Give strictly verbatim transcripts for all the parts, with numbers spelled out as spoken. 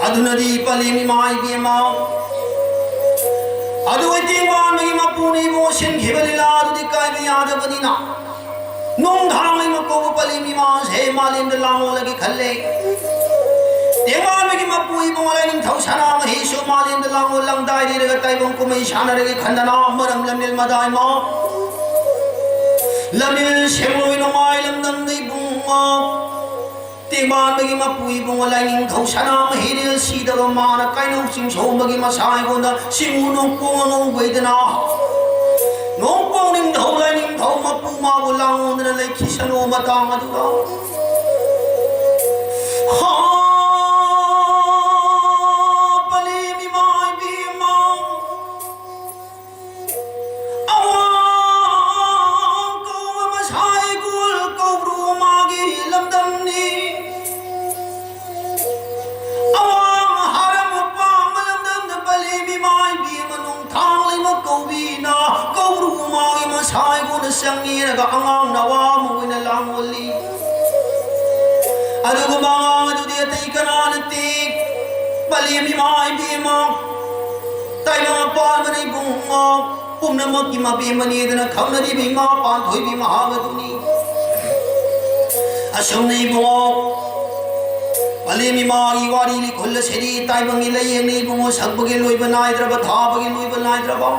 ꯑꯗꯨꯅꯗꯤ ꯄꯂꯦꯝ ꯏꯃꯥ ꯏꯕꯦꯝꯃ, ꯑꯗꯨ ꯑꯣꯏ ꯇꯦꯡꯕꯥꯟꯕꯒꯤ ꯃꯄꯨꯅ ꯏꯕꯨꯡꯉꯣ ꯁꯤꯟꯈꯤꯕ ꯂꯤꯂꯥ ꯑꯗꯨꯗꯤ ꯀꯥꯏꯕ ꯌꯥꯗꯕꯅꯤꯅ, ꯅꯣꯡꯊꯥꯡꯂꯩꯃ ꯀꯧꯕ ꯄꯂꯦꯝ ꯏꯃꯥꯁꯦ ꯃꯥꯂꯦꯝꯗ ꯂꯥꯡꯑꯣꯜꯂꯒꯦ ꯈꯜꯂꯦ꯫ ꯇꯦꯡꯕꯥꯟꯕꯒꯤ ꯃꯄꯨ ꯏꯕꯨꯡꯉꯣ ꯂꯥꯏꯅꯤꯡꯊꯧ ꯁꯅꯥꯃꯍꯤꯁꯨ ꯃꯥꯂꯦꯝꯗ ꯂꯥꯡꯑꯣꯜꯂꯝꯗꯥꯏ ꯂꯤꯔꯒ ꯇꯥꯏꯕꯪ ꯀꯨꯝꯍꯩ ꯁꯥꯟꯅꯔꯒꯦ ꯈꯟꯗꯅ ꯃꯔꯝ ꯂꯝꯂꯦꯟ ꯃꯗꯥꯏꯃ ꯂꯝꯂꯦꯟ ꯁꯦꯡꯂꯣꯏ ꯅꯣꯡꯃꯥꯏ ꯂꯝꯗꯝꯗ ꯏꯕꯨꯡꯉꯣ ꯇꯦꯡꯕꯥꯟꯕꯒꯤ ꯃꯄꯨ ꯏꯕꯨꯡꯉꯣ ꯂꯥꯏꯅꯤꯡꯊꯧ ꯁꯅꯥꯃꯍꯤ ꯔꯦꯜ ꯁꯤꯗꯕ ꯃꯥꯅ ꯀꯥꯏꯅꯧ ꯆꯤꯡꯁꯣꯝꯕꯒꯤ ꯃꯁꯥ ꯑꯩꯉꯣꯟꯗ ꯁꯤꯡꯎ ꯅꯣꯡꯄꯣꯡ ꯑꯉꯧꯕꯩꯗꯅ ꯅꯣꯡꯄꯣꯡ ꯅꯤꯡꯊꯧ ꯂꯥꯏꯅꯤꯡꯊꯧ ꯃꯄꯨ ꯃꯥꯕꯨ ꯂꯥꯡꯑꯣꯟꯗꯅ ꯂꯩꯈꯤꯁꯅꯨ ꯃꯇꯥꯡ ꯑꯗꯨꯗ꯫ ꯍꯥ, ꯄꯂꯦꯝ ꯏꯃꯥ ꯏꯕꯦꯝꯃ꯫ ꯑꯋꯥꯡ ꯀꯧꯕ ꯃꯁꯥꯏ ꯀꯨꯜ ꯀꯧꯕ꯭ꯔꯨ ꯃꯥꯒꯤ ꯂꯝꯗꯝꯅꯤ꯫ ꯑꯋꯥꯡ ꯍꯔꯝ ꯄꯥꯡꯕ ꯂꯝꯗꯝꯗ ꯄꯂꯦꯝ ꯏꯃꯥ ꯏꯕꯦꯝꯃ ꯅꯣꯡꯊꯥꯡꯂꯩꯃ ꯀꯧꯕꯤꯅ ꯀꯧꯕ꯭ꯔꯨ ꯃꯥꯒꯤ ꯃꯁꯥꯏ ꯀꯨꯜ ꯆꯪꯉꯦꯔꯒ ꯑꯉꯥꯡ ꯅꯋꯥ ꯑꯃ ꯑꯣꯏꯅ ꯂꯥꯡꯑꯣꯜꯂꯤ꯫ ꯑꯗꯨꯒꯨꯝꯕ ꯑꯉꯥꯡ ꯑꯗꯨꯗꯤ ꯑꯇꯩ ꯀꯅꯥ ꯅꯠꯇꯦ, ꯄꯂꯦꯝ ꯏꯃꯥ ꯏꯕꯦꯝꯃ ꯇꯥꯏꯕꯪ ꯑꯄꯥꯟꯕꯅ ꯏꯕꯨꯡꯉꯣ ꯄꯨꯝꯅꯃꯛꯀꯤ ꯃꯕꯦꯝꯃꯅꯦꯗꯅ ꯈꯪꯅꯔꯤꯕ ꯏꯃꯥ ꯄꯥꯟꯊꯣꯏꯕꯤ ꯃꯍꯥꯛ ꯑꯗꯨꯅꯤ꯫ ꯑꯁꯨꯝꯅ ꯏꯕꯨꯡꯉꯣ, ꯄꯂꯦꯝ ꯏꯃꯥꯒꯤ ꯋꯥꯔꯤ ꯂꯤꯈꯨꯜ ꯑꯁꯤꯗꯤ ꯇꯥꯏꯕꯪꯒꯤ ꯂꯩꯌꯦꯡꯅ ꯏꯕꯨꯡꯉꯣ ꯁꯛꯄꯒꯤ ꯂꯣꯏꯕ ꯅꯥꯏꯗ꯭ꯔꯕ, ꯊꯥꯕꯒꯤ ꯂꯣꯏꯕ ꯅꯥꯏꯗ꯭ꯔꯕ꯫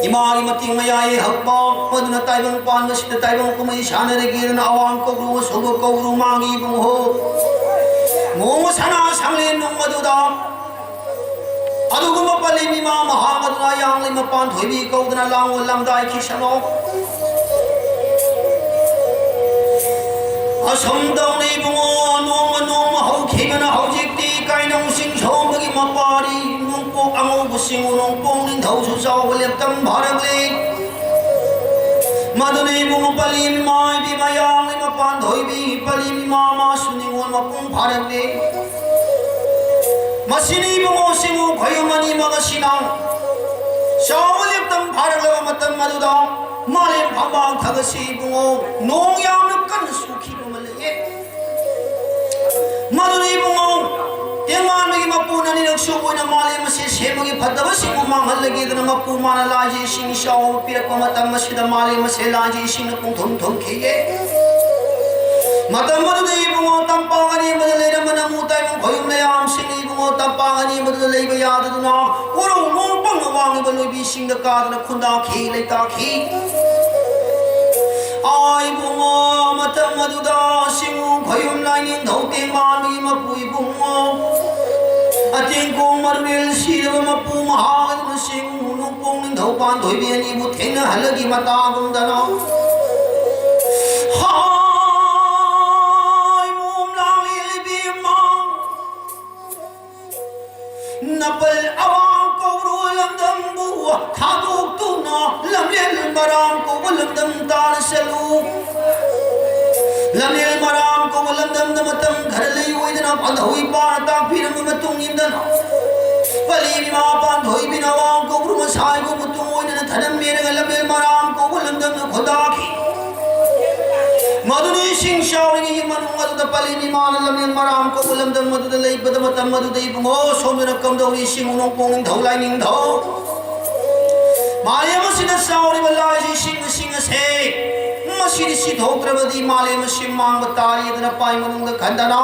ꯏꯃꯥꯒꯤ ꯃꯇꯤꯡ ꯃꯌꯥꯏ ꯍꯛꯄ, ꯃꯗꯨꯅ ꯇꯥꯏꯕꯪ ꯄꯥꯟꯕꯁꯤꯗ ꯇꯥꯏꯕꯪ ꯀꯨꯝꯍꯩ ꯁꯥꯟꯅꯔꯒꯦꯗꯅ ꯑꯋꯥꯡ ꯀꯧꯕ꯭ꯔꯨ ꯑꯁꯣꯡꯕ ꯀꯧꯕ꯭ꯔꯨ ꯃꯥꯒꯤ ꯏꯕꯨꯡꯉꯣ ꯃꯣꯡ ꯁꯅꯥ ꯁꯪꯂꯦꯟ ꯅꯨꯡ ꯑꯗꯨꯗ ꯑꯗꯨꯒꯨꯝꯕ ꯄꯂꯦꯝ ꯏꯃꯥ ꯃꯍꯥꯛ ꯑꯗꯨꯅ ꯌꯥꯡꯂꯩ ꯃꯄꯥꯟ ꯊꯣꯏꯕꯤ ꯀꯧꯗꯅ ꯂꯥꯡꯑꯣꯜ ꯂꯥꯡꯗꯥꯏꯈꯤꯁꯅꯣ꯫ ꯑꯁꯨꯝ ꯇꯧꯅ ꯏꯕꯨꯡꯉꯣ, ꯅꯣꯡꯃ ꯅꯣꯡꯃ ꯍꯧꯈꯤꯕꯅ ꯍꯧꯖꯤꯛꯇꯤ ꯀꯥꯏꯅꯧ ꯆꯤꯡ ꯁꯣꯝꯕꯒꯤ ꯃꯄꯥꯔꯤ ꯅꯣꯡꯄꯣꯛ ꯑꯉꯧꯕ ꯆꯤꯡꯉꯨ ꯅꯣꯡꯄꯣꯛ ꯅꯤꯡꯊꯧꯁꯨ ꯆꯥꯎꯕ ꯂꯦꯞꯇꯝ ꯐꯥꯔꯛꯂꯦ꯫ ꯃꯗꯨꯅ ꯏꯕꯨꯡꯉꯣ ꯄꯂꯦꯝ ꯏꯃꯥ ꯏꯕꯦꯝꯃ ꯌꯥꯡꯂꯩ ꯃꯄꯥꯟ ꯊꯣꯏꯕꯤ ꯄꯂꯦꯝ ꯏꯃꯥ ꯃꯥꯁꯨ ꯅꯤꯉꯣꯜ ꯃꯄꯨꯡ ꯐꯥꯔꯛꯂꯦ꯫ ꯃꯁꯤꯅꯤ ꯏꯕꯨꯡꯉꯣ ꯁꯤꯡꯉꯨ ꯈꯣꯏꯌꯨꯝ ꯑꯅꯤꯃꯛ ꯑꯁꯤꯅ ꯆꯥꯎꯕ ꯂꯦꯞꯇꯝ ꯐꯥꯔꯛꯂꯕ ꯃꯇꯝ ꯑꯗꯨꯗ ꯃꯥꯂꯦꯝ ꯐꯝꯕꯥꯛ ꯊꯛ ꯑꯁꯤ ꯏꯕꯨꯡꯉꯣ ꯅꯣꯡ ꯌꯥꯝꯅ ꯀꯟꯅ ꯆꯨꯈꯤꯕ ꯑꯃ ꯂꯩꯌꯦ꯫ ꯃꯗꯨꯅ ꯏꯕꯨꯡꯉꯣ ꯃꯥꯟꯕꯒꯤ ꯃꯄꯨꯅ ꯑꯅꯤꯔꯛ ꯁꯨꯕ ꯑꯣꯏꯅ ꯃꯥꯂꯦꯝ ꯑꯁꯦ ꯁꯦꯝꯕꯒꯤ ꯐꯠꯇꯕꯁꯤꯡꯕꯨ ꯃꯥꯡꯍꯜꯂꯒꯦꯗꯅ ꯃꯄꯨ ꯃꯥꯅ ꯂꯥꯏꯁꯦ ꯏꯁꯤꯡ ꯏꯆꯥꯎ ꯑꯃ ꯄꯤꯔꯛꯄ ꯃꯇꯝ ꯑꯁꯤꯗ ꯃꯥꯂꯦꯝ ꯑꯁꯦ ꯂꯥꯏꯁꯦ ꯏꯁꯤꯡꯅ ꯄꯨꯡꯊꯨꯝ ꯊꯨꯝꯈꯤꯌꯦ꯫ ꯃꯇꯝ ꯑꯗꯨꯗ ꯏꯕꯨꯡꯉꯣ ꯇꯝꯄꯥꯛ ꯑꯅꯦꯝꯕꯗ ꯂꯩꯔꯝꯕ ꯅꯃꯨ ꯇꯥꯏꯕꯪ ꯈꯣꯌꯨꯝ ꯂꯩꯌꯥꯝꯁꯤꯡꯅ ꯏꯕꯨꯡꯉꯣ ꯇꯝꯄꯥꯛ ꯑꯅꯦꯝꯕꯗꯨꯗ ꯂꯩꯕ ꯌꯥꯗꯗꯨꯅ ꯎꯔꯧ ꯅꯣꯡ ꯄꯪꯅ ꯋꯥꯡꯂꯤꯕ ꯂꯣꯏꯕꯤꯁꯤꯡꯗ ꯀꯥꯗꯅ ꯈꯨꯟꯗꯥꯈꯤ ꯂꯩꯇꯥꯈꯤ꯫ ꯑꯥ ꯏꯕꯨꯡꯉꯣ, ꯃꯇꯝ ꯑꯗꯨꯗ ꯁꯤꯡꯎ ꯈꯣꯌꯨꯝ ꯂꯥꯏꯅꯤꯡꯊꯧ ꯇꯦꯡꯕꯥꯟꯒꯤ ꯃꯄꯨ ꯏꯕꯨꯡꯉꯣ, ꯑꯇꯦꯡꯀꯣꯡ ꯃꯔꯨꯔꯦꯜ ꯁꯤꯔꯕ ꯃꯄꯨ ꯃꯍꯥꯛ ꯑꯗꯨꯅ ꯁꯤꯡꯎ ꯅꯣꯡꯄꯣꯡ ꯅꯤꯡꯊꯧ ꯄꯥꯟꯊꯣꯏꯕꯤ ꯑꯅꯤꯕꯨ ꯊꯦꯡꯅꯍꯜꯂꯒꯤ ꯃꯇꯥꯒꯨꯝꯗꯅ, ꯍꯥꯏ ꯃꯣꯝ ꯂꯥꯡꯂꯦꯜ ꯏꯕꯦꯝꯃ, ꯅꯄꯜ ꯑꯋꯥꯡ ꯀꯧꯔꯨ ꯂꯝꯗꯝꯕꯨ ꯊꯥꯗꯣꯛꯇꯨꯅ ꯂꯝꯂꯦꯟ ꯃꯔꯥꯝ ꯀꯧꯕ ꯂꯝꯗꯝ ꯇꯥꯅ ꯆꯠꯂꯨ꯫ ꯂꯝꯂꯦꯟ ꯃꯔꯥꯝ ꯀꯧꯕ ꯂꯝꯗꯝꯗ ꯃꯇꯝ ꯈꯔ ꯂꯩ ꯑꯣꯏꯗꯅ ꯄꯥꯟꯊꯧ ꯏꯄꯥꯅ ꯇꯥꯛꯄꯤꯔꯝꯕ ꯃꯇꯨꯡ ꯏꯟꯗꯅ ꯄꯂꯤ ꯏꯃꯥ ꯄꯥꯟꯊꯣꯏꯕꯤꯅ ꯑꯋꯥꯡ ꯀꯧꯕ꯭ꯔꯨ ꯃꯁꯥꯏꯕꯨ ꯃꯇꯨꯡ ꯑꯣꯏꯗꯅ ꯊꯅꯝ ꯃꯦꯔꯒ ꯂꯝꯂꯦꯟ ꯃꯔꯥꯝ ꯀꯧꯕ ꯂꯝꯗꯝꯗ ꯈꯨꯟꯗꯥꯈꯤ꯫ ꯃꯗꯨꯅ ꯏꯁꯤꯡ ꯆꯥꯎꯔꯤꯉꯩꯒꯤ ꯃꯅꯨꯡ ꯑꯗꯨꯗ ꯄꯂꯤ ꯏꯃꯥꯅ ꯂꯝꯂꯦꯟ ꯃꯔꯥꯝ ꯀꯧꯕ ꯂꯝꯗꯝ ꯑꯗꯨꯗ ꯂꯩꯕꯗ ꯃꯇꯝ ꯑꯗꯨꯗ ꯏꯕꯨꯡꯉꯣ ꯁꯣꯝꯗꯅ ꯀꯝꯗꯧꯔꯤ ꯏꯁꯤꯡ ꯅꯣꯡꯄꯣꯡ ꯅꯤꯡꯊꯧ ꯂꯥꯏꯅꯤꯡꯊꯧ ꯃꯥꯂꯦꯝ ꯑꯁꯤꯗ ꯆꯥꯎꯔꯤꯕ ꯂꯥꯏꯁꯤ ꯏꯁꯤꯡ ꯏꯁꯤꯡ ꯑꯁꯦ ꯃꯁꯤꯗꯤ ꯁꯤꯊꯣꯛꯇ꯭ꯔꯕꯗꯤ ꯃꯥꯂꯦꯝ ꯑꯁꯤ ꯃꯥꯡꯕ ꯇꯥꯔꯦꯗꯅ ꯄꯥꯏ ꯃꯅꯨꯡꯗ ꯈꯟꯗꯅ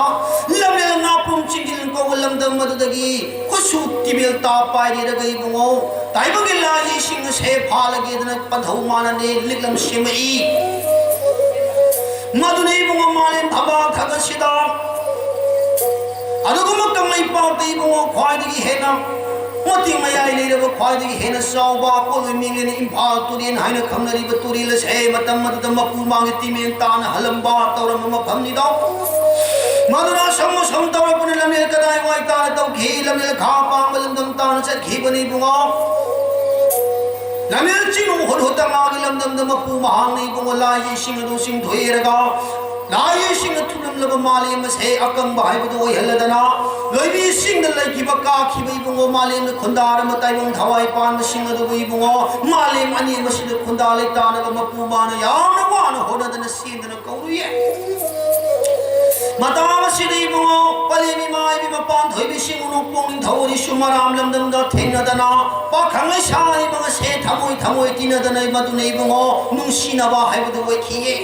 ꯂꯝꯂꯦꯟ ꯉꯥꯄ꯭ꯔꯨꯝ ꯆꯤꯡꯖꯤꯜ ꯀꯧꯕ ꯂꯝꯗꯝ ꯑꯗꯨꯗꯒꯤ ꯈꯨꯠꯁꯨ ꯇꯤꯕꯦꯜ ꯇꯥ ꯄꯥꯏꯔꯤꯔꯒ ꯏꯕꯨꯡꯉꯣ ꯇꯥꯏꯕꯪꯒꯤ ꯂꯥꯏꯁꯤ ꯏꯁꯤꯡ ꯑꯁꯦ ꯐꯥꯜꯂꯒꯦꯗꯅ ꯄꯟꯊꯧ ꯃꯥꯅꯅꯦ ꯂꯤꯛꯂꯝ ꯁꯦꯝꯃꯛꯏ꯫ ꯃꯗꯨꯅ ꯏꯕꯨꯡꯉꯣ ꯃꯥꯂꯦꯝ ꯊꯕꯥꯛ ꯊꯛ ꯑꯁꯤꯗ ꯑꯗꯨꯒꯨꯝꯕ ꯀꯪꯂꯩꯄꯥꯛꯇ ꯏꯕꯨꯡꯉꯣ ꯈ꯭ꯋꯥꯏꯗꯒꯤ ꯍꯦꯟꯅ ꯃꯇꯤꯛ ꯃꯌꯥꯏ ꯂꯩꯔꯕ ꯈ꯭ꯋꯥꯏꯗꯒꯤ ꯍꯦꯟꯅ ꯆꯥꯎꯕ ꯀꯣꯜꯋꯩ ꯃꯤꯡꯂꯦꯟ ꯏꯝꯐꯥꯜ ꯇꯨꯔꯦꯜ ꯍꯥꯏꯅ ꯈꯪꯅꯔꯤꯕ ꯇꯨꯔꯦꯜ ꯑꯁꯦ ꯃꯇꯝ ꯑꯗꯨꯗ ꯃꯄꯨ ꯃꯥꯡꯒꯤ ꯇꯤꯃꯦꯟ ꯇꯥꯅ ꯍꯜꯂꯝꯕ ꯇꯧꯔꯝꯕ ꯃꯐꯝꯅꯤꯗꯣ꯫ ꯃꯗꯨꯅ ꯑꯁꯪ ꯑꯁꯪ ꯇꯧꯔꯛꯄꯅ ꯂꯝꯂꯦꯟ ꯀꯗꯥꯏ ꯋꯥꯏ ꯇꯥꯅ ꯇꯧꯈꯤ? ꯂꯝꯂꯦꯟ ꯈꯥ ꯄꯥꯡꯕ ꯂꯝꯗꯝ ꯇꯥꯅ ꯆꯠꯈꯤꯕꯅꯤ ꯏꯕꯨꯡꯉꯣ꯫ ꯂꯝꯂꯦꯟ ꯆꯤꯡꯅꯨꯡ ꯍꯨꯠ ꯍꯨꯠꯇ ꯃꯥꯒꯤ ꯂꯝꯗꯝꯗ ꯃꯄꯨ ꯃꯍꯥꯛꯅ ꯏꯕꯨꯡꯉꯣ ꯂꯥꯏꯒꯤ ꯏꯁꯤꯡ ꯑꯗꯨ ꯆꯤꯡꯊꯣꯛꯑꯦꯔꯒ ꯂꯥꯏꯒꯤ ꯏꯁꯤꯡꯅ ꯊꯨꯝꯂꯝꯂꯕ ꯃꯥꯂꯦꯝ ꯑꯁꯦ ꯑꯀꯪꯕ ꯍꯥꯏꯕꯗꯨ ꯑꯣꯏꯍꯜꯂꯗꯅ ꯂꯣꯏꯕꯤ ꯏꯁꯤꯡꯗ ꯂꯩꯈꯤꯕ ꯀꯥꯈꯤꯕ ꯏꯕꯨꯡꯉꯣ ꯃꯥꯂꯦꯝꯗ ꯈꯨꯟꯗꯥꯔꯝꯕ ꯇꯥꯏꯕꯪ ꯊꯋꯥꯏ ꯄꯥꯟꯕꯁꯤꯡ ꯑꯗꯨꯕꯨ ꯏꯕꯨꯡꯉꯣ ꯃꯥꯂꯦꯝ ꯑꯅꯦꯝꯕꯁꯤꯗ ꯈꯨꯟꯗꯥ ꯂꯩꯇꯥꯅꯕ ꯃꯄꯨ ꯃꯥꯅ ꯌꯥꯝꯅ ꯋꯥꯅ ꯍꯣꯠꯅꯗꯅ ꯆꯦꯟꯗꯅ ꯀꯧꯔꯨꯏꯌꯦ꯫ ꯃꯇꯥꯡ ꯑꯁꯤꯗ ꯏꯕꯨꯡꯉꯣ, ꯄꯂꯦꯝ ꯏꯃꯥ ꯏꯕꯦꯝꯃ ꯄꯥꯟꯊꯣꯏꯕꯤ ꯁꯤꯡꯎꯅꯨ ꯄꯣꯛꯅꯤꯡꯊꯧ ꯑꯅꯤꯁꯨ ꯃꯔꯥꯝ ꯂꯝꯗꯝꯗ ꯊꯦꯡꯅꯗꯅ, ꯄꯥꯈꯪ ꯂꯩꯁꯥ ꯑꯅꯤꯃꯛ ꯑꯁꯦ ꯊꯃꯣꯏ ꯊꯃꯣꯏ ꯇꯤꯟꯅꯗꯅ, ꯃꯗꯨꯅ ꯏꯕꯨꯡꯉꯣ ꯅꯨꯡꯁꯤꯅꯕ ꯍꯥꯏꯕꯗꯨ ꯑꯣꯏꯈꯤꯌꯦ꯫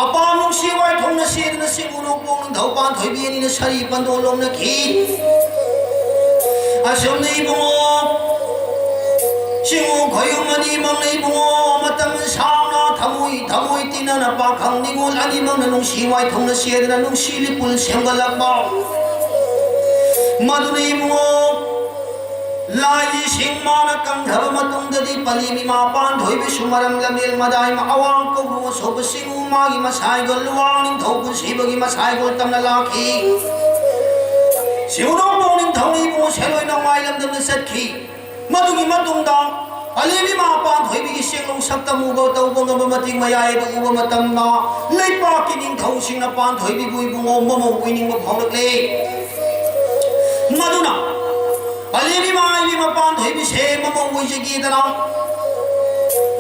ꯑꯄꯥꯝ ꯅꯨꯡꯁꯤ ꯋꯥꯏꯊꯣꯡꯅ ꯁꯦꯗꯅ ꯁꯤꯡꯎꯅꯨ ꯄꯣꯛꯅꯤꯡꯊꯧ ꯄꯥꯟꯊꯣꯏꯕꯤ ꯑꯅꯤꯅ ꯁꯔꯤ ꯄꯟꯗꯣ ꯂꯣꯝꯅꯈꯤ꯫ ꯑꯁꯨꯝꯅ ꯏꯕꯨꯡꯉꯣ, ꯁꯤꯡꯎ ꯈꯣꯏꯌꯨꯝ ꯑꯅꯤꯃꯛꯅ ꯏꯕꯨꯡꯉꯣ ꯃꯇꯝ ꯁꯥꯡꯅ ꯊꯃꯣꯏ ꯊꯃꯣꯏ ꯇꯤꯟꯅꯅ, ꯄꯥꯈꯪ ꯅꯤꯉꯣꯜ ꯑꯅꯤꯃꯛꯅ ꯅꯨꯡꯁꯤ ꯋꯥꯏꯊꯣꯡꯅ ꯁꯦꯗꯅ ꯅꯨꯡꯁꯤ ꯂꯤꯄꯨꯟ ꯁꯦꯝꯒꯠꯂꯛꯄ꯫ ꯃꯗꯨꯅ ꯏꯕꯨꯡꯉꯣ, ꯂꯥꯏꯒꯤ ꯁꯤꯡ ꯃꯥꯅ ꯀꯪꯈ꯭ꯔꯕ ꯃꯇꯨꯡꯗꯗꯤ ꯄꯂꯦꯝ ꯏꯃꯥ ꯄꯥꯟꯊꯣꯏꯕꯤꯁꯨ ꯃꯔꯝ ꯂꯝꯍꯦꯜ ꯃꯗꯥꯏ ꯑꯋꯥꯡ ꯀꯧꯕ꯭ꯔꯨ ꯑꯁꯣꯛꯄ ꯁꯤꯡꯎ ꯃꯥꯒꯤ ꯃꯁꯥꯏꯒꯣꯜ ꯂꯨꯋꯥꯡ ꯅꯤꯡꯊꯧ ꯄꯨꯟꯁꯤꯕꯒꯤ ꯃꯁꯥꯏꯒꯣꯜ ꯇꯝꯅ ꯂꯥꯛꯈꯤ꯫ ꯁꯤꯡꯎꯅꯨ ꯄꯣꯛꯅꯤꯡꯊꯧꯅ ꯏꯕꯨꯡꯉꯣ ꯁꯦꯂꯣꯏ ꯅꯣꯡꯃꯥꯏ ꯂꯝꯗꯝꯗ ꯆꯠꯈꯤ꯫ ꯃꯗꯨꯒꯤ ꯃꯇꯨꯡꯗ ꯄꯂꯦꯝ ꯏꯃꯥ ꯄꯥꯟꯊꯣꯏꯕꯤꯒꯤ ꯁꯦꯡꯂꯧ ꯁꯛꯇꯝ ꯎꯕ ꯇꯧꯕ ꯉꯝꯕ ꯃꯇꯤꯛ ꯃꯌꯥꯏ ꯑꯗꯨ ꯎꯕ ꯃꯇꯝꯗ, ꯂꯩꯄꯥꯛꯀꯤ ꯅꯤꯡꯊꯧꯁꯤꯡꯅ ꯄꯥꯟꯊꯣꯏꯕꯤꯕꯨ ꯏꯕꯨꯡꯉꯣ ꯃꯃꯧ ꯑꯣꯏꯅꯤꯡꯕ ꯐꯥꯎꯔꯛꯂꯦ꯫ ꯃꯗꯨꯅ ꯄꯂꯦꯝ ꯏꯃꯥ ꯏꯕꯦꯝꯃ ꯄꯥꯟꯊꯣꯏꯕꯤꯁꯦ ꯃꯃꯧ ꯑꯣꯏꯖꯒꯦꯗꯅ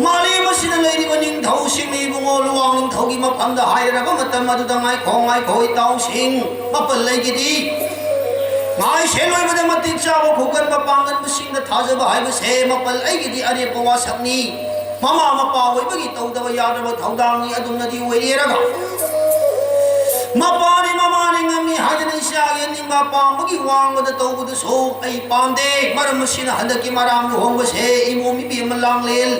ꯃꯥꯂꯦꯝ ꯑꯁꯤꯗ ꯂꯩꯔꯤꯕ ꯅꯤꯡꯊꯧꯁꯤꯡꯅ ꯏꯕꯨꯡꯉꯣ ꯂꯨꯋꯥꯡ ꯅꯤꯡꯊꯧꯒꯤ ꯃꯐꯝꯗ ꯍꯥꯏꯔꯕ ꯃꯇꯝ ꯑꯗꯨꯗ, ꯉꯥꯏꯈꯣ, ꯉꯥꯏꯈꯣ, ꯏꯇꯥꯎꯁꯤꯡ, ꯃꯄꯜ ꯂꯩꯒꯤꯗꯤ ꯉꯥꯏ ꯁꯦꯟ ꯂꯣꯏꯕꯗ ꯃꯇꯤꯛ ꯆꯥꯕ ꯈꯨꯀꯟꯕ ꯄꯥꯡꯒꯟꯕꯁꯤꯡꯗ ꯊꯥꯖꯕ ꯍꯥꯏꯕꯁꯦ ꯃꯄꯜ ꯑꯩꯒꯤꯗꯤ ꯑꯔꯦꯞꯄ ꯋꯥꯁꯛꯅꯤ꯫ ꯃꯃꯥ ꯃꯄꯥ ꯑꯣꯏꯕꯒꯤ ꯇꯧꯗꯕ ꯌꯥꯗ꯭ꯔꯕ ꯊꯧꯗꯥꯡꯅꯤ꯫ ꯑꯗꯨꯝꯅꯗꯤ ꯑꯣꯏꯔꯦꯔꯒ ꯃꯄꯥꯅꯤ ꯃꯃꯥꯅꯤ ꯉꯝꯃꯤ ꯍꯥꯏꯗꯅ ꯏꯆꯥꯒꯤ ꯑꯅꯤꯡꯕ ꯑꯄꯥꯝꯕꯒꯤ ꯋꯥꯡꯃꯗ ꯇꯧꯕꯗꯨꯁꯨ ꯑꯩ ꯄꯥꯝꯗꯦ꯫ ꯃꯔꯝ ꯑꯁꯤꯅ ꯍꯟꯗꯛꯀꯤ ꯃꯔꯥꯝ ꯂꯨꯍꯣꯡꯕꯁꯦ ꯏꯃꯣꯝ ꯏꯕꯦꯝꯃ ꯂꯥꯡꯂꯦꯟ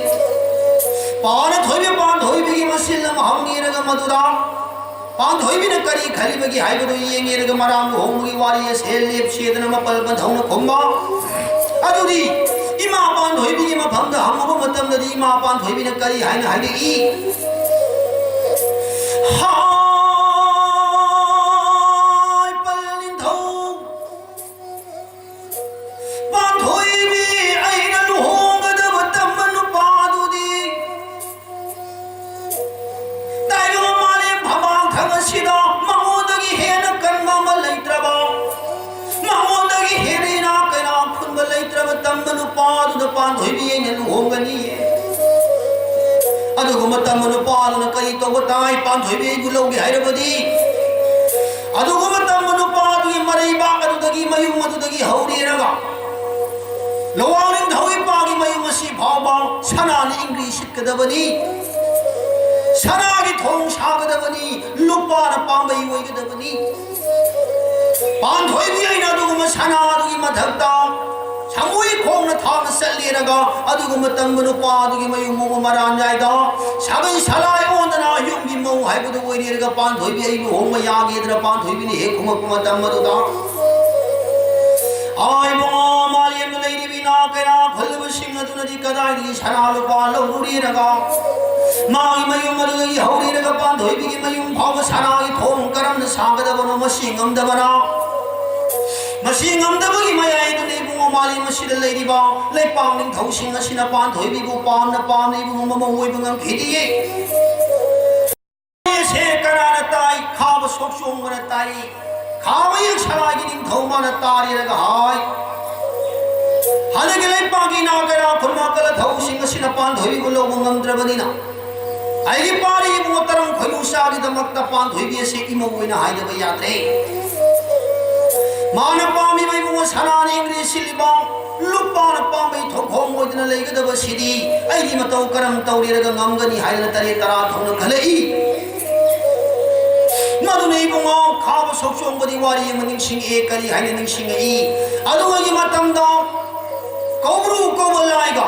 ꯄꯥꯅ ꯊꯣꯏꯕꯤ ꯄꯥꯟꯊꯣꯏꯕꯤꯒꯤ ꯃꯆꯤꯜ ꯑꯃ ꯍꯧꯅꯤꯔꯒ ꯃꯗꯨꯗ ꯄꯥꯟꯊꯣꯏꯕꯤꯅ ꯀꯔꯤ ꯈꯜꯂꯤꯕꯒꯦ ꯍꯥꯏꯕꯗꯨ ꯌꯦꯡꯉꯦꯔꯒ ꯃꯔꯥꯝ ꯂꯨꯍꯣꯡꯕꯒꯤ ꯋꯥꯔꯤ ꯑꯁꯦ ꯂꯦꯞꯁꯦꯗꯅ ꯃꯄꯜ ꯃꯊꯧꯅ ꯈꯨꯝꯕ꯫ ꯑꯗꯨꯗꯤ ꯏꯃꯥ ꯄꯥꯟꯊꯣꯏꯕꯤꯒꯤ ꯃꯐꯝꯗ ꯍꯪꯉꯨꯕ ꯃꯇꯝꯗꯗꯤ ꯏꯃꯥ ꯄꯥꯟꯊꯣꯏꯕꯤꯅ ꯀꯔꯤ ꯍꯥꯏꯅ ꯍꯥꯏꯔꯛꯏ? ꯍꯥꯏ ꯄꯜ ꯅꯤꯡꯊꯧ ꯄꯥꯟꯊꯣꯏꯕꯤ, ꯑꯩꯅ ꯂꯨꯍꯣꯡꯒꯗꯕ ꯇꯝꯕ ꯅꯨꯄꯥꯗꯨꯗꯤ ꯇꯥꯏꯕꯪ ꯃꯥꯂꯦꯝ ꯐꯝꯕꯥꯛ ꯊꯛ ꯑꯁꯤꯗ ꯃꯉꯣꯟꯗꯒꯤ ꯍꯦꯟꯅ ꯀꯟꯕ ꯑꯃ ꯂꯩꯇ꯭ꯔꯕ, ꯃꯉꯣꯟꯗꯒꯤ ꯍꯦꯟꯅ ꯏꯅꯥꯛ ꯀꯩꯔꯥꯛ ꯈꯨꯟꯕ ꯂꯩꯇ꯭ꯔꯕ ꯇꯝꯕ ꯅꯨꯄꯥꯗꯨꯗ ꯄꯥꯟꯊꯣꯏꯕꯤ ꯑꯩꯅ ꯂꯨꯍꯣꯡꯒꯅꯤ꯫ ꯑꯗꯨꯒꯨꯝꯕ ꯇꯝꯕ ꯅꯨꯄꯥꯗꯨꯅ ꯀꯔꯤ ꯇꯧꯕ ꯇꯥꯏ? ꯄꯥꯟꯊꯣꯏꯕꯤ ꯑꯩꯕꯨ ꯂꯧꯒꯦ ꯍꯥꯏꯔꯕꯗꯤ ꯑꯗꯨꯒꯨꯝꯕ ꯇꯝꯕ ꯅꯨꯄꯥ ꯑꯗꯨꯒꯤ ꯃꯔꯩꯕꯥꯛ ꯑꯗꯨꯗꯒꯤ, ꯃꯌꯨꯝ ꯑꯗꯨꯗꯒꯤ ꯍꯧꯔꯦꯔꯒ, ꯂꯋꯥꯡ ꯅꯤꯡꯊꯧ ꯏꯄꯥꯒꯤ ꯃꯌꯨꯝ ꯑꯁꯤ ꯐꯥꯎꯕ ꯁꯅꯥꯅ ꯏꯪꯒ꯭ꯔꯤ ꯁꯤꯠꯀꯗꯕꯅꯤ, ꯁꯅꯥꯒꯤ ꯊꯣꯡ ꯁꯥꯒꯗꯕꯅꯤ, ꯂꯨꯄꯥꯅ ꯄꯥꯝꯕꯩ ꯑꯣꯏꯒꯗꯕꯅꯤ꯫ ꯄꯥꯟꯊꯣꯏꯕꯤ ꯑꯩꯅ ꯑꯗꯨꯒꯨꯝꯕ ꯁꯅꯥ ꯑꯗꯨꯒꯤ ꯃꯊꯛꯇ ꯁꯥꯃꯨꯒꯤ ꯈꯣꯡꯅ ꯊꯥꯡꯅ ꯆꯠꯂꯦꯔꯒ, ꯑꯗꯨꯒꯨꯝꯕ ꯇꯝꯕ ꯅꯨꯄꯥ ꯑꯗꯨꯒꯤ ꯃꯌꯨꯝ ꯃꯧ ꯃꯔꯥꯟ ꯌꯥꯏꯗ, ꯁꯥꯒꯩ ꯁꯂꯥꯏ ꯑꯣꯟꯗꯅ ꯌꯨꯝꯒꯤ ꯃꯧ ꯍꯥꯏꯕꯗꯨ ꯑꯣꯏꯔꯦꯔꯒ, ꯄꯥꯟꯊꯣꯏꯕꯤ ꯑꯩ ꯂꯨꯍꯣꯡꯕ ꯌꯥꯒꯦꯗꯅ ꯄꯥꯟꯊꯣꯏꯕꯤꯅ ꯍꯦꯛ ꯈꯨꯝꯃꯛꯄ ꯃꯇꯝ ꯑꯗꯨꯗ, ꯑꯥ ꯏꯕꯨꯡꯉꯣ, ꯃꯥꯂꯦꯝꯗ ꯂꯩꯔꯤꯕ ꯏꯅꯥ ꯀꯩꯔꯥ ꯈꯨꯜꯂꯕꯁꯤꯡ ꯑꯗꯨꯅꯗꯤ ꯀꯗꯥꯏꯗꯒꯤ ꯁꯅꯥ ꯂꯨꯄꯥ ꯂꯧꯔꯨꯔꯦꯔꯒ, ꯃꯥꯒꯤ ꯃꯌꯨꯝ ꯑꯗꯨꯗꯒꯤ ꯍꯧꯔꯦꯔꯒ ꯄꯥꯟꯊꯣꯏꯕꯤꯒꯤ ꯃꯌꯨꯝ ꯐꯥꯎꯕ ꯁꯅꯥꯒꯤ ꯊꯣꯡ ꯀꯔꯝꯅ ꯁꯥꯒꯗꯕꯅꯣ ꯃꯁꯤ ꯉꯝꯗꯕꯅ, ꯃꯁꯤ ꯉꯝꯗꯕꯒꯤ ꯃꯌꯥꯏꯗꯨꯅ ꯏꯕꯨꯡꯉꯣ, ꯃꯥꯂꯦꯝ ꯑꯁꯤꯗ ꯂꯩꯔꯤꯕ ꯂꯩꯄꯥꯛ ꯅꯤꯡꯊꯧꯁꯤꯡ ꯑꯁꯤꯅ ꯄꯥꯟꯊꯣꯏꯕꯤꯕꯨ ꯄꯥꯝꯅ ꯄꯥꯝꯅ ꯏꯕꯨꯡꯉꯣ ꯃꯃꯧ ꯑꯣꯏꯕ ꯉꯝꯈꯤꯗꯦꯌꯦ꯫ ꯁꯦ ꯀꯅꯥꯅ ꯇꯥꯏ? ꯈꯥꯕ ꯁꯣꯛꯆꯣꯡꯕꯅ ꯇꯥꯏ꯫ ꯈꯥꯕ ꯌꯦꯛ ꯁꯂꯥꯏꯒꯤ ꯅꯤꯡꯊꯧ ꯃꯥꯅ ꯇꯥꯔꯦꯔꯒ ꯍꯥꯏ, ꯍꯟꯗꯛꯀꯤ ꯂꯩꯄꯥꯛꯀꯤ ꯅꯥ ꯀꯩꯔꯥ ꯈꯨꯟꯃꯥ ꯀꯂ ꯊꯧꯁꯤꯡ ꯑꯁꯤꯅ ꯄꯥꯟꯊꯣꯏꯕꯤꯕꯨ ꯂꯧꯕ ꯉꯝꯗ꯭ꯔꯕꯅꯤꯅ, ꯑꯩꯒꯤ ꯄꯥꯔꯤ ꯏꯕꯨꯡꯉꯣ ꯇꯔꯪ ꯈꯣꯏꯂꯨ ꯆꯥꯒꯤꯗꯃꯛꯇ ꯄꯥꯟꯊꯣꯏꯕꯤ ꯑꯁꯤ ꯏꯃꯧ ꯑꯣꯏꯅ ꯍꯥꯏꯗꯕ ꯌꯥꯗ꯭ꯔꯦ꯫ ꯃꯥꯅ ꯄꯥꯝꯃꯤꯕ ꯏꯕꯨꯡꯉꯣ ꯁꯅꯥꯅ ꯏꯪꯒ꯭ꯔꯤ ꯁꯤꯜꯂꯤꯕ, ꯂꯨꯄꯥꯅ ꯄꯥꯝꯕꯩ ꯊꯧꯈꯣꯡ ꯑꯣꯏꯗꯅ ꯂꯩꯒꯗꯕꯁꯤꯗꯤ ꯑꯩꯒꯤ ꯃꯇꯧ ꯀꯔꯝ ꯇꯧꯔꯦꯔꯒ ꯉꯝꯒꯅꯤ ꯍꯥꯏꯗꯅ ꯇꯔꯦꯠ ꯇꯔꯥ ꯊꯧꯅ ꯈꯜꯂꯛꯏ꯫ ꯃꯗꯨꯅ ꯏꯕꯨꯡꯉꯣ ꯈꯥꯕ ꯁꯣꯛꯆꯣꯡꯕꯗꯤ ꯋꯥꯔꯤ ꯑꯃ ꯅꯤꯡꯁꯤꯡꯉꯛꯑꯦ꯫ ꯀꯔꯤ ꯍꯥꯏꯅ ꯅꯤꯡꯁꯤꯡꯉꯛꯏ? ꯑꯗꯨꯉꯩꯒꯤ ꯃꯇꯝꯗ ꯀꯧꯕ꯭ꯔꯨ ꯀꯧꯕ ꯂꯥꯏꯒ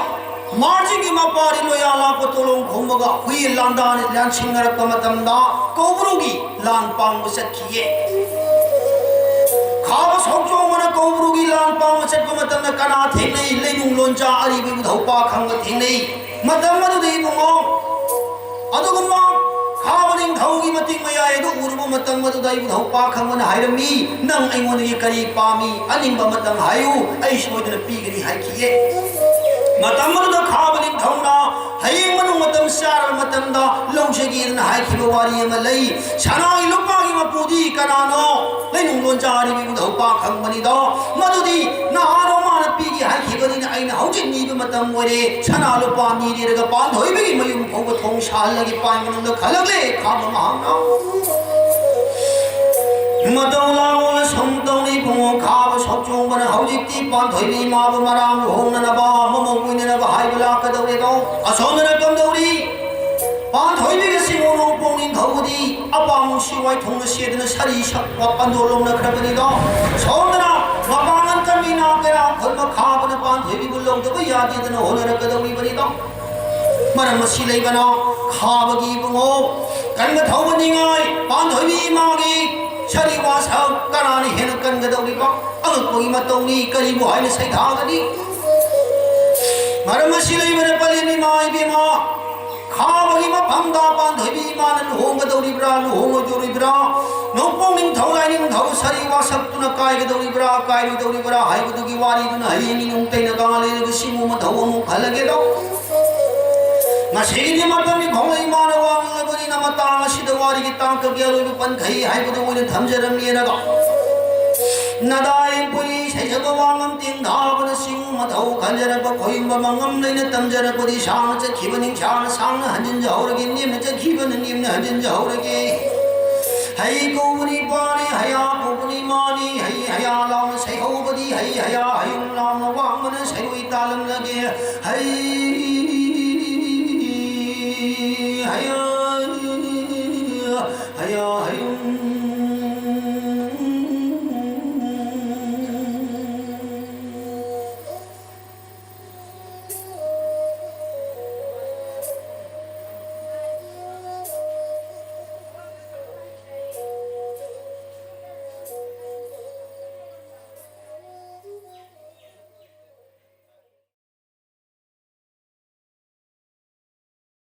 ꯃꯥꯔꯖꯤꯡꯒꯤ ꯃꯄꯥꯔꯤ ꯂꯣꯌꯥ ꯂꯥꯛꯄ ꯇꯣꯂꯣꯡ ꯈꯨꯝꯕꯒ ꯍꯨꯏ ꯂꯥꯟꯗꯥ ꯂꯥꯟꯁꯤꯟꯅꯔꯛꯄ ꯃꯇꯝꯗ ꯀꯧꯕ꯭ꯔꯨꯒꯤ ꯂꯥꯟ ꯄꯥꯡꯕ ꯆꯠꯈꯤꯌꯦ꯫ ꯈꯥꯕ ꯁꯣꯛꯆꯣꯡꯕꯅ ꯀꯧꯕ꯭ꯔꯨꯒꯤ ꯂꯥꯟ ꯄꯥꯡꯕ ꯆꯠꯄ ꯃꯇꯝꯗ ꯀꯅꯥ ꯊꯦꯡꯅꯩ? ꯂꯩꯅꯨꯡ ꯂꯣꯟꯆꯥ ꯑꯔꯤꯕ ꯏꯕꯨꯙꯧ ꯄꯥꯈꯪꯕ ꯊꯦꯡꯅꯩ꯫ ꯃꯇꯝ ꯑꯗꯨꯗ ꯏꯕꯨꯡꯉꯣ, ꯑꯗꯨꯒꯨꯝꯕ ꯈꯥꯕ ꯅꯤꯡꯊꯧꯒꯤ ꯃꯇꯤꯛ ꯃꯌꯥꯏ ꯑꯗꯨ ꯎꯔꯨꯕ ꯃꯇꯝ ꯑꯗꯨꯗ ꯏꯕꯨꯙꯧ ꯄꯥꯈꯪꯕꯅ ꯍꯥꯏꯔꯝꯃꯤ, "ꯅꯪ ꯑꯩꯉꯣꯟꯗꯒꯤ ꯀꯔꯤ ꯄꯥꯝꯃꯤ? ꯑꯅꯤꯡꯕ ꯃꯇꯝ ꯍꯥꯏꯌꯨ, ꯑꯩ ꯁꯣꯏꯗꯅ ꯄꯤꯒꯅꯤ" ꯍꯥꯏꯈꯤꯌꯦ꯫ ꯃꯇꯝ ꯑꯗꯨꯗ ꯈꯥꯕ ꯅꯤꯡꯊꯧꯅ ꯍꯌꯦꯡ ꯃꯅꯨꯡ ꯃꯇꯝ ꯆꯥꯔꯕ ꯃꯇꯝꯗ ꯂꯧꯖꯒꯦꯅ ꯍꯥꯏꯈꯤꯕ ꯋꯥꯔꯤ ꯑꯃ ꯂꯩ꯫ ꯁꯅꯥꯒꯤ ꯂꯨꯄꯥꯒꯤ ꯃꯄꯨꯗꯤ ꯀꯅꯥꯅꯣ? ꯂꯩꯅꯨꯡ ꯂꯣꯟꯆꯥ ꯑꯔꯤꯕꯤ ꯏꯕꯨꯙꯧ ꯄꯥꯈꯪꯕꯅꯤꯗꯣ꯫ ꯃꯗꯨꯗꯤ ꯅꯍꯥꯔꯣ ꯃꯥꯅ ꯄꯤꯒꯦ ꯍꯥꯏꯈꯤꯕꯅꯤꯅ ꯑꯩꯅ ꯍꯧꯖꯤꯛ ꯅꯤꯕ ꯃꯇꯝ ꯑꯣꯏꯔꯦ꯫ ꯁꯅꯥ ꯂꯨꯄꯥ ꯅꯤꯔꯦꯔꯒ ꯄꯥꯟꯊꯣꯏꯕꯤꯒꯤ ꯃꯌꯨꯝ ꯐꯥꯎꯕ ꯊꯣꯡ ꯁꯥꯍꯜꯂꯒꯦ ꯄꯥꯏ ꯃꯅꯨꯡꯗ ꯈꯜꯂꯛꯂꯦ ꯈꯥꯕ ꯃꯍꯥꯛꯅ꯫ ꯃꯇꯧ ꯂꯥꯡꯑꯣꯅ ꯁꯨꯝ ꯇꯧꯅꯤ ꯏꯕꯨꯡꯉꯣ꯫ ꯈꯥꯕ ꯁꯣꯛꯆꯣꯡꯕꯅ ꯍꯧꯖꯤꯛꯇꯤ ꯄꯥꯟꯊꯣꯏꯕꯤ ꯏꯃꯥꯕꯨ ꯃꯔꯥꯝ ꯂꯨꯍꯣꯡꯅꯅꯕ, ꯃꯃꯧ ꯑꯣꯏꯅꯅꯕ ꯍꯥꯏꯕ ꯂꯥꯛꯀꯗꯧꯔꯦꯗꯣ꯫ ꯑꯁꯣꯝꯗꯅ ꯀꯝꯗꯧꯔꯤ? ꯄꯥꯟꯊꯣꯏꯕꯤꯒ ꯁꯤꯡꯉꯨ ꯅꯣꯡꯄꯣꯛ ꯅꯤꯡꯊꯧꯕꯗꯤ ꯑꯄꯥꯝ ꯅꯨꯡꯁꯤ ꯋꯥꯏꯊꯨꯡꯅ ꯁꯦꯗꯅ ꯁꯥꯔꯤ ꯁꯛꯄ ꯄꯟꯗꯣ ꯂꯣꯝꯅꯈ꯭ꯔꯕꯅꯤꯗꯣ꯫ ꯁꯣꯝꯗꯅ ꯃꯄꯥꯡꯒꯜ ꯀꯟꯕꯤ ꯅꯥꯎ ꯀꯌꯥ ꯈꯨꯟꯕ ꯈꯥꯕꯅ ꯄꯥꯟꯊꯣꯏꯕꯤꯕꯨ ꯂꯧꯗꯕ ꯌꯥꯗꯦꯗꯅ ꯍꯣꯠꯅꯔꯛꯀꯗꯧꯔꯤꯕꯅꯤꯗꯣ꯫ ꯃꯔꯝ ꯑꯁꯤ ꯂꯩꯕꯅ ꯈꯥꯕꯒꯤ ꯏꯕꯨꯡꯉꯣ, ꯀꯟꯕ ꯊꯧꯕ ꯅꯤꯡꯉꯥꯏ ꯄꯥꯟꯊꯣꯏꯕꯤ ꯏꯃꯥꯒꯤ ꯁꯥꯔꯤ ꯋꯥꯁꯛ ꯀꯅꯥꯅ ꯍꯦꯟꯅ ꯀꯟꯒꯗꯧꯔꯤꯕ? ꯑꯉꯛꯄꯒꯤ ꯃꯇꯧꯅꯤ, ꯀꯔꯤꯕꯨ ꯍꯥꯏꯅ ꯁꯩꯊꯥꯒꯅꯤ? ꯃꯔꯝ ꯑꯁꯤ ꯂꯩꯕꯅ ꯄꯂꯦꯝ ꯏꯃꯥ ꯏꯕꯦꯝꯃ, ꯈꯥꯕꯒꯤ ꯃꯐꯝꯗ ꯄꯥꯟꯊꯣꯏꯕꯤ ꯏꯃꯥꯅ ꯂꯨꯍꯣꯡꯒꯗꯧꯔꯤꯕ꯭ꯔꯥ, ꯂꯨꯍꯣꯡꯉꯣꯏꯗꯧꯔꯤꯕ꯭ꯔꯥ? ꯅꯣꯡꯄꯣꯛ ꯅꯤꯡꯊꯧ ꯂꯥꯏꯅꯤꯡꯊꯧ ꯁꯥꯔꯤ ꯋꯥꯁꯛꯇꯨꯅ ꯀꯥꯏꯒꯗꯧꯔꯤꯕ꯭ꯔꯥ, ꯀꯥꯏꯔꯣꯏꯗꯧꯔꯤꯕ꯭ꯔꯥ ꯍꯥꯏꯕꯗꯨꯒꯤ ꯋꯥꯔꯤꯗꯨꯅ ꯍꯌꯦꯡ ꯏꯅꯨꯡ ꯇꯩꯅꯒ ꯂꯩꯔꯒ ꯁꯤꯡꯉꯨ ꯃꯊꯧ ꯑꯃꯨꯛ ꯈꯜꯂꯒꯦꯗꯣ꯫ ꯉꯁꯤꯒꯤꯗꯤ ꯃꯇꯝꯒꯤ ꯈꯣꯡꯂꯩ ꯏꯃꯥꯅ ꯋꯥ ꯉꯥꯡꯂꯕꯅꯤꯅ ꯃꯇꯥꯡ ꯑꯁꯤꯗ ꯋꯥꯔꯤꯒꯤ ꯇꯥꯡꯀꯛꯀꯤ ꯑꯔꯣꯏꯕ ꯄꯟꯈꯩ ꯍꯥꯏꯕꯗꯨ ꯑꯣꯏꯅ ꯊꯝꯖꯔꯝꯃꯦꯅꯒ ꯅꯗꯥꯏ ꯄꯨꯔꯤ ꯁꯩꯖꯕ ꯋꯥꯉꯝ ꯇꯦꯡꯊꯥꯕꯅ ꯁꯤꯡꯉꯨ ꯃꯊꯧ ꯈꯟꯖꯔꯛꯄ ꯈꯣꯏꯌꯨꯝꯕ ꯃꯉꯝ ꯂꯩꯅ ꯇꯝꯖꯔꯛꯄꯗꯤ ꯁꯥꯡꯅ ꯆꯠꯈꯤꯕꯅꯤ, ꯁꯥꯡꯅ ꯁꯥꯡꯅ ꯍꯟꯖꯤꯟꯖꯍꯧꯔꯒꯦ, ꯅꯦꯝꯅ ꯆꯠꯈꯤꯕꯅ ꯅꯦꯝꯅ ꯍꯟꯖꯤꯟꯖꯍꯧꯔꯒꯦ꯫ ꯍꯩ ꯀꯧꯕꯅꯤ ꯄꯥꯅꯤ, ꯍꯌꯥ ꯀꯧꯕꯅꯤ ꯃꯥꯅꯤ, ꯍꯩ ꯍꯌꯥ ꯂꯥꯎꯅ ꯁꯩꯍꯧꯕꯗꯤ ꯍꯩ ꯍꯌꯥ ꯍꯌꯨꯝ ꯂꯥꯎꯅ ꯋꯥꯡꯕꯅ ꯁꯩꯔꯣꯏ ꯇꯥꯂꯝꯂꯒꯦ꯫ ꯍꯩ ꯍꯌꯥ ꯍꯌꯥ